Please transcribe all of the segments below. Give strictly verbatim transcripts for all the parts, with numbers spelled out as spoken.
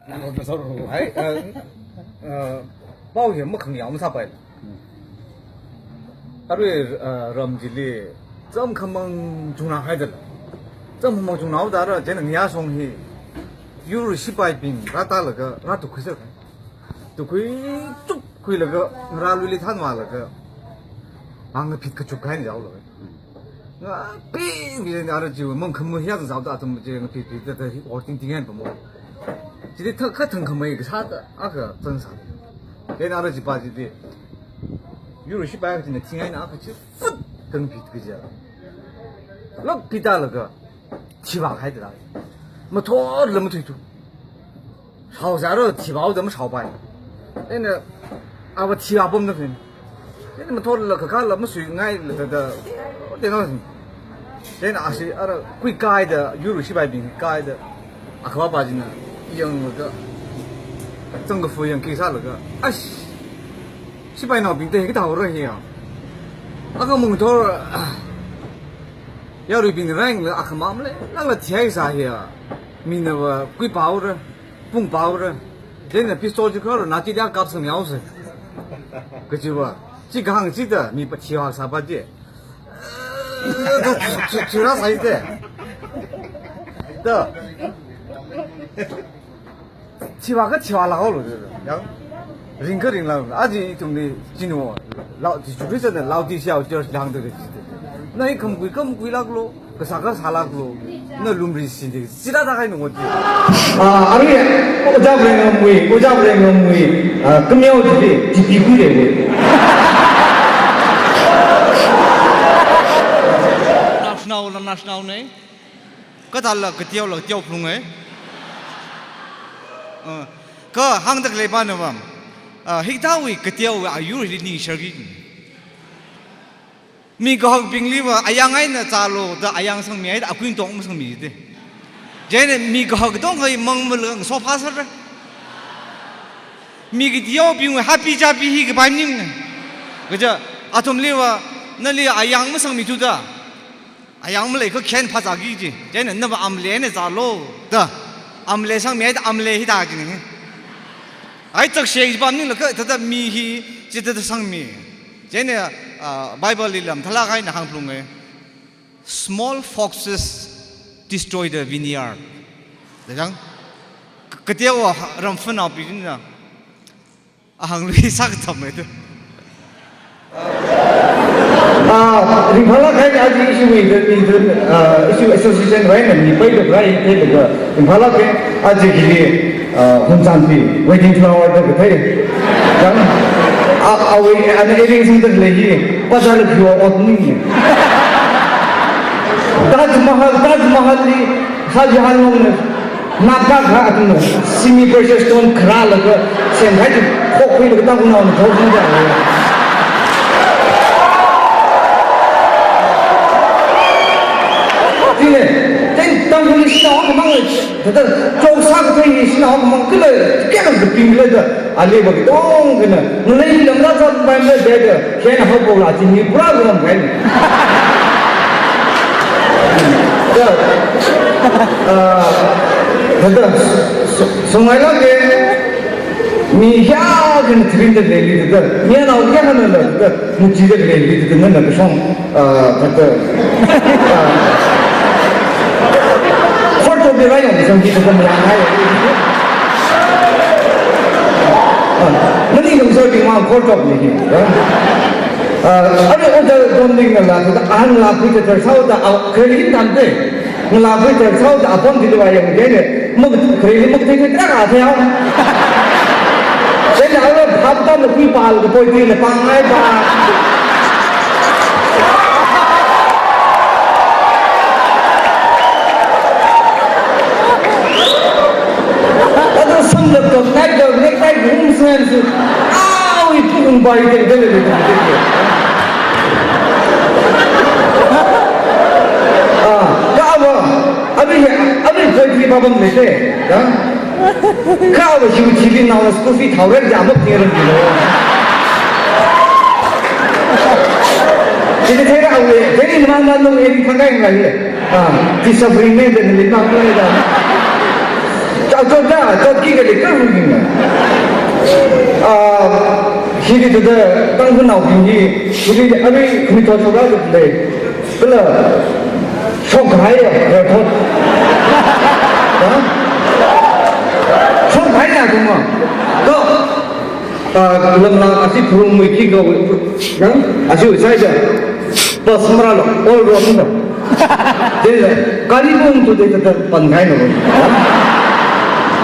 Hai, uh, uh, pao hi makhangayao masāpai. Arui, uh, ram chili zam khamang chungnā haida. Zam khamang chungnā haoda rā, chieina ngayā shong hi yur sipaibing rātālaga rātukhuisa. Tukhui chuk khuilaga, ngarāluili thanvālaga, ngapit kachuk kahaina yaolaga. Ngapit, ngapit, ara chi mangkhamu hiya zangzao da athum chi ngapit pit da da hi or ting ting haina pamo. Chili thak kha thangkhamei kasā da, akha zangsā. Chieina ara chipa chili yur sipai kachina thing haina akha chi fut kangpit kaja. Lak pitālaga, thivā haida. Mathotla mathuithu. Shaosāra thivāhaoda mashaopai. Chieina, ava thivā pamda khin. Chieina mathotla kakāla masuingaila da da. Chieina, chieina ashi ara kui kaida, yur sipaibing kaida. Akhava pa china, yanglaga, zangkafu yangki sālaga. Ash, sipainaobing te hikathā haora hiya. Akha mungthor, yaruibing rāyanglaga akhamam le, lala thihaisā hiya. Minava kuipāhaora, pungpāhaora. Chieina pistol chi khuihaora, nati da kapsangmihaosa. Kajiva, chi kahāng chida, mi pa thivā sāpa chi. Chu-, chu-, churā sāi te. Da. Thivā kha thivālāk haolu. Yang. Ringkha ringlāk. Aja ithumli chinu. Lao, Jesu Christ na Laodicea church lang da. Na hi khamkui khamkuilāklu. Kasā kasālāklu, na lumri sinde, sida da kai nungoti. Ah, arui, ojā Prengngamwui, ojā Prengngamwui, ah, kameo dili, tipi kuile. National, national ne. Kathāla, kateola, kateo phlung e. Ah, kahāngda khalei pa na vam. Ah, hikathāwui, kateo, ayur hili ningsharki. Mi kahakbingliva ayang eina zālu da ayang sangmihaida akui tong masangmi de. Chieina mi kahak tongkha mangmala ngasophā sāra. Mi kateobingwui happy chappy hi kapai maning. Kaja athumliva nali ayang masangmithuda. Ayang maleikha khen phazāki ji. Chieina nava amle eina zālu da. Amle sangmihaida amle hithā kajina. Ai chaksheng ji pa maningla kha thāda mi hi chithāda sangmi. Chieina, ah, Bible li lam thālāk eina hāngphlung e. Small foxes destroy the vineyard. Da jang, k-, kateowa ramfanaobingna ahānglui sākacham e tu. Ah, ringphālāk eina aja issue mi tu, mi tu, ah, issue association wui eina mi pai da rai te da ringphālāk e, aja hili, ah, Hunzanpi, wedding flower da kathei. Jang, a, awui, ana earrings da lei hi, bazar li pure ot ni. Taj Mahal, Taj Mahal li, Shah Jahan longna, naka kha athumna, semi precious stone kharālaga, semhai chi, khokkhuilaga tangkunaona thokna da. Chieina, chieina Tangkhul shanao khamang, thāda, chok sākathei shanao khamang kala, kayākha kapinglei da, ali va katongkhana, ngalei lamda zat pai le da da, khen hao pok la chi ni pura lam khen. Da, ah, thāda, so-, songailāke, mi kayākhana tharinda leili da, mi anao kayākhana la da, muchida leili da, nana kashong. Ah, thāda. Ah. Court of the Rhino, some people come around high. Ah, mani nung so di ma court of the, ah. Ah, are oda don ding na la, thāda, an la, pui thāda, sao da, ah, kali tan de. Ngalāpui thar sao da apam dili vāyang kene, mak, khareli mak thei thei trak a thei hao. Then ara phap ta makui pal ka poi tui le pangai pa. Ata samlap tok, nai tok, nek tai gum sen su. Au, i pukung bai ken ken le. Ah, ka ava. Abi, abi poetry pāpam leite, ya? Kha ava hiwui chili naona school fee thousand ya mok tingran dilo. Chili thera ava, very man man nung eri khangai ngai le. Ah, piece of remain de le mang ngai da. Achot da, achot ki kali kar hung hing na. Ah, hili thāda Tangkhulnaobing hi, hili arui khanuithot shokra da lei. Kala, shokhai ya, ya thot. Ha? Shokhai na kuma. To, ah, lamla kasi phurung mui ki ko, yang, asi usai ja. Bus marālo, all road na. Chieina, gari bung tu de ta pan khai na.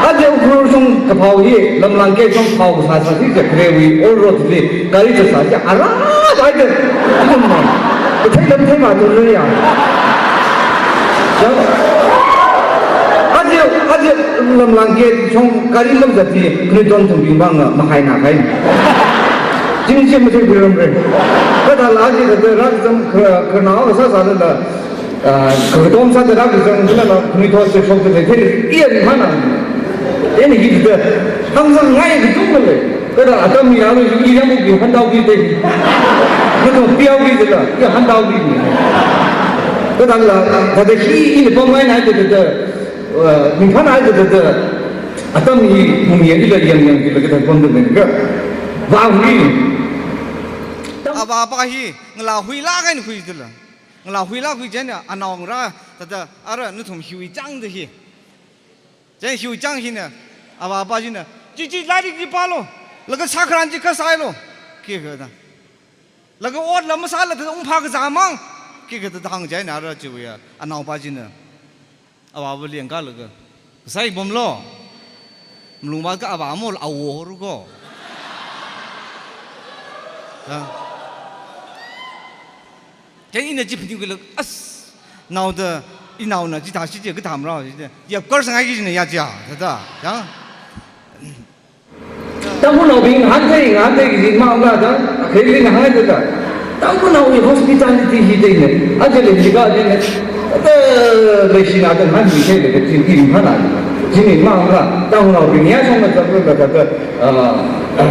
Aja Ukhrul shong kaphao hi, lamlang gate shong phao kasā sāsi ja kharewui all road li, gari cha sāsi ara bai de. Ithum na. Kathei lam thei ma tu le ya. Aja, aja lamlang gate shong gari lam zati, khanuithot thumbing bang na, mahai na khai. Jing jing mathei biram re. Kathāla ji kathā rak zam kha, khanao sāsāla, ah, katom sāda rak zam kala la, khanuithot se shok de thei, iya ni mana. Eni hi de, hāngzang ngai de tung le. Kathā atam ya lo, iya mu bi hāndao bi de. Kathā piao bi de la, iya hāndao bi ni. Kathāla, kathā hi ini pamai na de de, ah, ni phana de de, atam hi mung ya ila yang yang de kathā pam de ka. Wow ni. Avāva hi, ngalā huila kain hui de la. Ngalā huila hui chieina, anao ngarā, thāda, ara nathum hiwui chang da hi. Chieina hiwui chang hina, avāva china, "Chi chi lairik chi pālo, laga sākharan chi kha sālo," ki kathā. "Laga otla masāla thāda ungphā kazā mang," ki kathā hāng chieina ara chiwui ya, anaova china. Avāva lengkalaga, "Kasai bomlo. Malungva ka avā mo la awo ru ko." Ha? Chieina ina chi phaning kala, as, naoda, inaona chi thāsi chi kathā mara chi. Ya kar sangai ki china ya cha, thāda. Ya. Tangkhulnaobing ngahān thei, ngahān thei kaji mang la da, akhei li ngahān thei da. Tangkhulnaowui hospitality hi thei ne. Aja le jika thei ne. Ata leishina da ngahān mi thei le, kaji ki ngahān na. Jini mang la, Tangkhulnaobing ya shong na da, da, da, da, ah,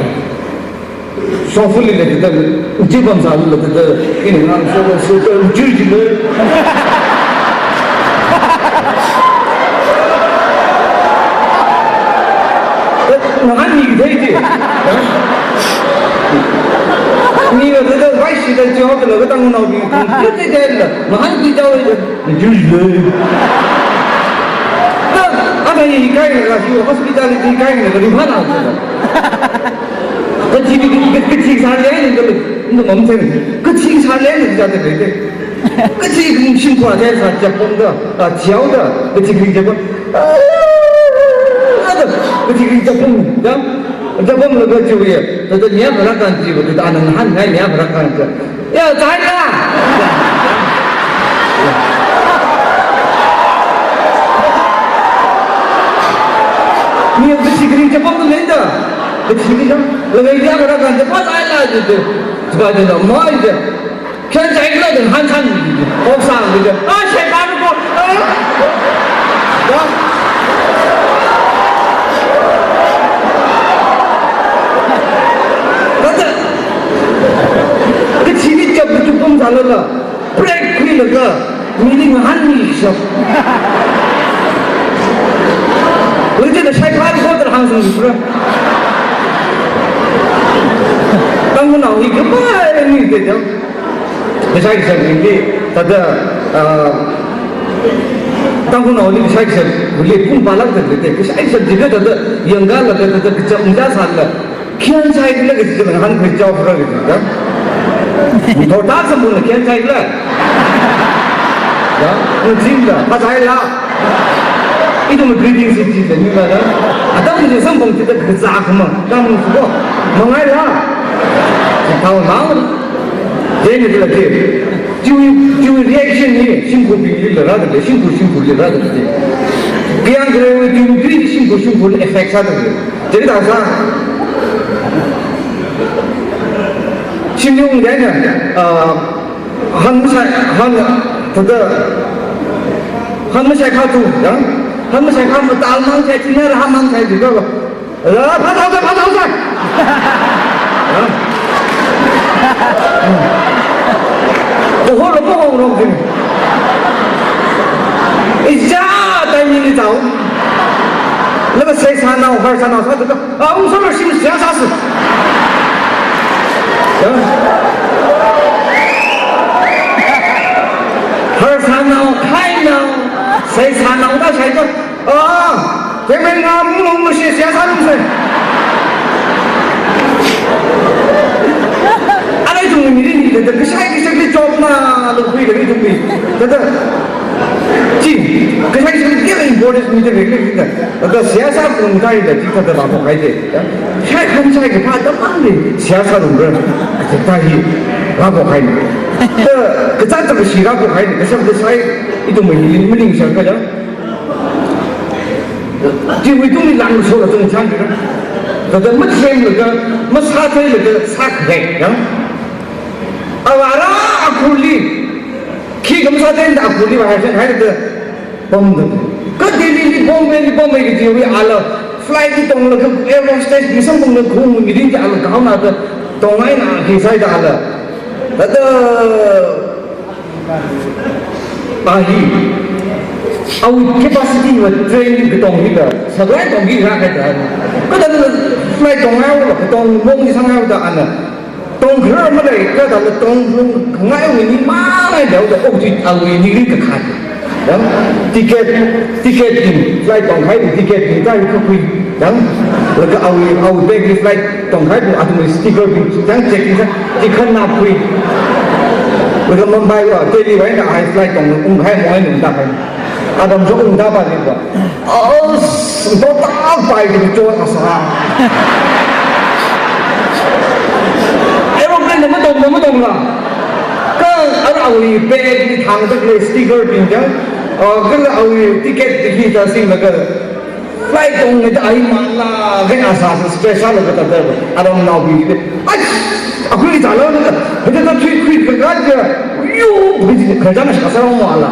shongfali le da, da, uji bamsāla da, da, ini ngang so, so, so, uji, uji le. Ngahān mi thei ji. Ni na thāda vai shi da ji hok la ka Tangkhulnaobing. Thei thei thei la. Ngahān ki tau ji. Ju le. Ta, ata ni kai na ka shi hospitality kai na ka ri mana. Kachi, kachi sāle ni ka, ni mam thei. Kachi sāle ni ja de de. Kachi shimkhur thei sā japong da, a, chiao da, kachi japong. Ada, kachi japong da. Japong laga chiwui ya, thāda nia barakan chiwui, thāda anang han ngai nia barakan chi. Ya, chai la. Nia kachi japong le da. Kachi japong, laga nia barakan chi, pa chai la ji de. Chai de na, mai de. Khen chai kala de han chan. Oksang de. Ah, shai pa ko. Ah. Ya. Kathā. Kachi ni chap tu pum sāla la. Break khuilaga. Meeting han mi shap. Wajin da shai pa ko da hāng sung pra. Tangkhulnao hi kapai ni de jam. Kasai kasai ringli, thāda, ah, Tangkhulnaoli kasai kasai ringli, pung palak thāda lei, kasai kasai jika thāda, yangkalaga thāda, kachap mja sāla, khian sai kala kaji ngahān khui chao phura kaji ka. Thorta sambuna khian sai kala. Ya, ngajimla, pa sai la. Ithum greeting si chi le ni la da. Atam ni sambung chi da kaza kuma. Tam su ko. Mangai la. Tao nang. Jeni la chi. Chiwui, chiwui reaction ni shimkhurbingli la rāda lei, shimkhur shimkhurli rāda lei. Kayāng kharewui chiwui shimkhur shimkhurli effect sāda lei. Jeni ta sā. Shimyung jeni, ah, Han masai, han, thāda, han masai kha tu, ya? Han masai kha matal mang sai, tina ra han mang sai, di ka ba. Ra, pha thao sai, pha thao sai. Ya? Boho lo, boho lo, sini. Ija, timing ni tao. Laga seisānao, harsānao sāda, ah, ungshālu, shim seihā sāsa. Ya. Harsānao, khainao, seisānao da shāda, ah, temeng ngam ngam shi seihā sālu sai. Ana ithum mirin hithāda kashai kashakli chopna, lo khuida ithum mi. Thāda, chi, kashai kashakli kayākha importance mida leili da. Laga seihā sāphalung kahaida chithāda rāphok haida. Ya. Shai khan shai kaphā tamangli seihā sārumra. Thāda hi rāphok haina. Thāda kazāt kashi rāphok haina. Kashap kashai ithum mirin maningshar kaja. Chiwui tungli langshokla zangchang kira. Thāda mathemlaga, masātheilaga sākhare, ya. Awui ara akhurli, khikha masātheida akhurli vāhaisang haida pamda. Kha Delhili Bombayli, Bombay kajiwui ala flight li tonglaga air hostess li samphanglaga khaung mirin chi ala gaona da tongngaina khi sāhaida ala. Thāda a hi, awui capacity va train katong hila, saklai tongki rākahaida. Kathāda flight tongngaiula, katong mong ni sāngngaiu da ana. Tongkharar malei, kathāda tongkhangai wui ni malei da, oh, chi awui ni ri kakhat. Ya, ticket, ticket bing, flight tongkahai ticket bing, tai kakhui. Ya, laga awui, awui bag li flight tongkahai bing, athumwui sticker bing, yang check in sa, ticket na khui. Laga Mumbai va, Delhi va, ina ai flight tong, ungkahai mo, ai nungda hai. Adam jo ungda ba ni ba. Oh, dota pai di jo asa. Aeroplane na matong, na matong la. Kha ara awui bag li thangda khalei sticker bing jang. Ah, kala awui ticket bing hi ta singlaga. Flight tongda ai mangla, kha asa sa special laga thāda. Aramnaobing de. Ai, akhui zālaga, hithāda thui khui kaka ja, yo, biji kharjana shakasā mo ala.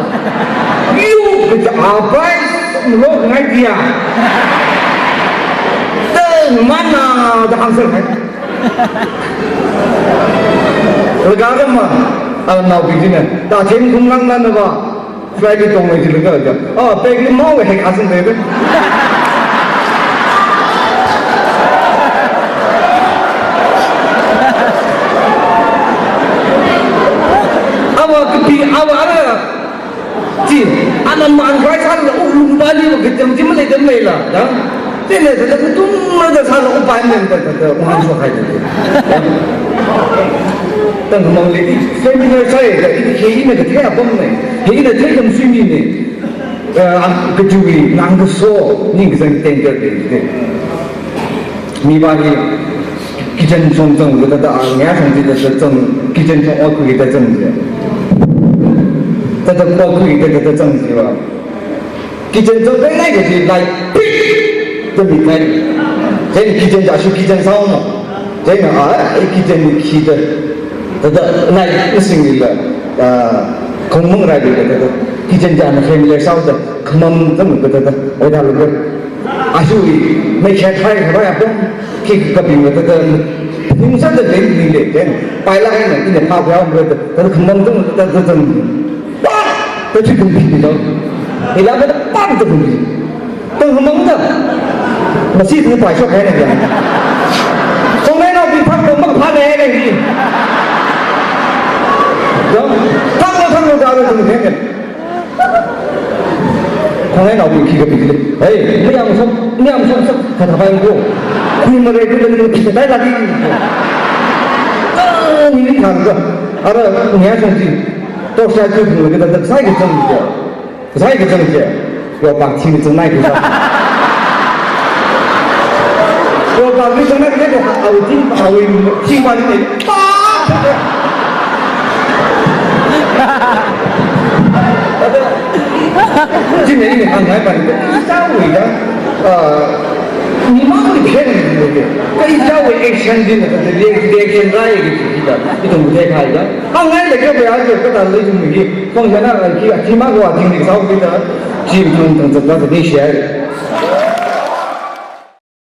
Yo, biji apai, lo ngai dia. Teng mana da hāngsā hai. Laga kama, aramnaobing china, da themkhum langna ba. Flight li tongmei jilaga ja. Ah, bag li mao hek asang de. Awa kapi, awa ara. Chi, ana man rai sāla, oh, lumba li, kacham chi malei da malei la, ya. Chieina thāda kathum mada sāla upai maleimada thāda unghan shokhai thāda. Tangkhamang lei, seminar sāya, ina hi ina kathei apam nei, hi ina theikhamsui mi nei. Ah, kachiwui nang kaso, ningkachāng tender dei, dei. Mi va hi kitchen shong zanglaga thāda, ah, ngayā shong chi thāda zang, kitchen shong ot khuida zang chi. Thāda ot khuida thāda zang chi va. Kitchen chotpailāk kaji light pik da mikahai. Chieina kitchen ja shu kitchen sound no. Chieina, ah, kitchen ni khi da. Thāda light mashing lila, ah, khongmang rai lila thāda. Kitchen ja na familiar sound da. Khamam da muk da thāda. Oida lukha. Ashui, mei khat hai khavai apong. Khi kaping thāda. Ningsāda lei ni lei. Chieina pailāk eina ina phāphā da. Thāda khamam da muk da thāda. Pā! Tachi kumbi ni lo. Ila ba pā takumbi. Tangkhamang da. Masi tang pai shok hai na ya. Khongnainaobing phak lo mak phak na ya ni. Lo, phak lo phak lo da lo tung hai na. Khongnainaobing khi kapi le. Hey, mayang som, mayang som som, kata pai ko. Khuimare ko le khi tai la di. Ah, ni ni khang ko. Ara, ni ya som ji. Torchlight tui phunglaga thāda kasai kachang chi. Kasai kachang chi. Yopak thing kachang nai kachang. Yopak thing kachang nai kachang, awui thing, awui thing pa ni pa. Chi nei ni hāngngai pa ni, chawui da. Ah, mimangli phen ni le. Kha ichawui action chi na, thāda reaction rai kaji chi da. Ithum theikahai da. Hāngngai da kha ba ya, kathāda ithum hi. Khong yana khi, khi ma ko ating ni sao khi da, chi thang thang thang thang ni share.